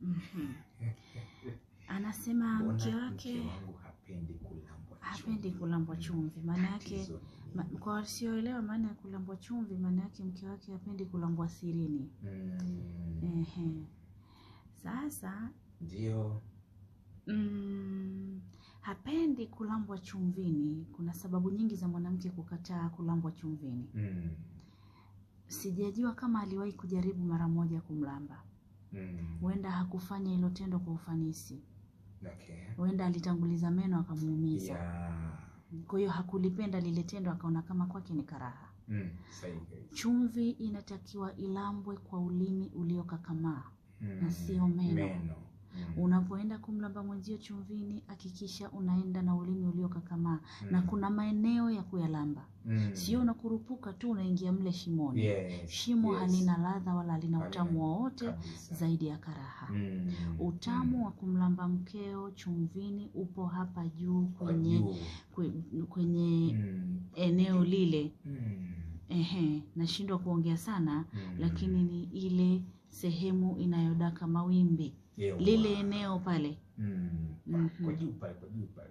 Mhm. Anasema Mbona mke mke wake wangu hapendi kulambwa hapendi chumvi? kulambwa chumvi. Maana yake Tatizo ni nini? kwa wasioelewa maana ya kulambwa chumvi, maana yake mke wake hapendi kulambwa sirini. Ehe. Sasa Ndio. Hapendi kulambwa chumvini. Kuna sababu nyingi za mwanamke kukataa kulambwa chumvini. Sijajua kama aliwahi kujaribu mara moja kumlamba. Huenda hakufanya hilo tendo kwa ufanisi. Huenda alitanguliza meno akamuumiza. Kwa hiyo hakulipenda lile tendo, akaona kama kwake ni karaha. Sahihi kabisa. Chumvi inatakiwa ilambwe kwa ulimi uliokakamaa na sio meno. Meno. Unapoenda kumlamba mwenzio chumvini, hakikisha unaenda na ulimi uliokakamaa. Na kuna maeneo ya kuyalamba. Sio unakurupuka tu unaingia mle shimoni. Shimo halina ladha wala halina Halina utamu wowote kabisa. zaidi ya karaha. Utamu wa kumlamba mkeo chumvini upo hapa juu Kwa kwenye juu. kwenye eneo lile. Ehe, nashindwa kuongea sana, lakini ni ile sehemu inayodaka mawimbi. Ewa. Lile eneo pale. Kwa juu pale, kwa juu pale.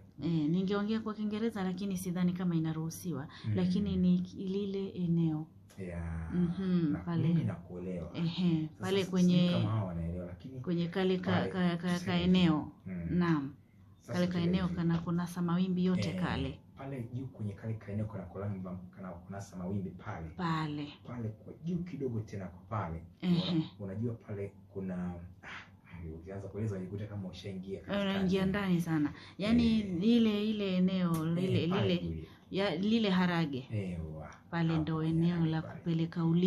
Ningeongea kwa Kiingereza lakini sidhani kama inaruhusiwa. Lakini ni lile eneo. Pale. Mimi nakuelewa. Ehe, Sasa pale sijui kama hawa wanaelewa, lakini kwenye kale pale, ka tuseme eneo. Naam. Sasa Kale ka tuseme eneo hivi. kana kunasa mawimbi yote kale. Pale juu kwenye kale ka eneo kana kulamba, kana kunasa mawimbi pale. Pale. Pale kwa juu kidogo tena kwa pale. Unajua pale kuna, ukianza kueleza unajikuta kama ushaingia katikati. Unaingia ndani sana. Yaani ile eneo, Pale lile, juu. ya, lile harage. Ewa. Pale Hapo ndo kwenye eneo harage la pale. kupeleka ulimi.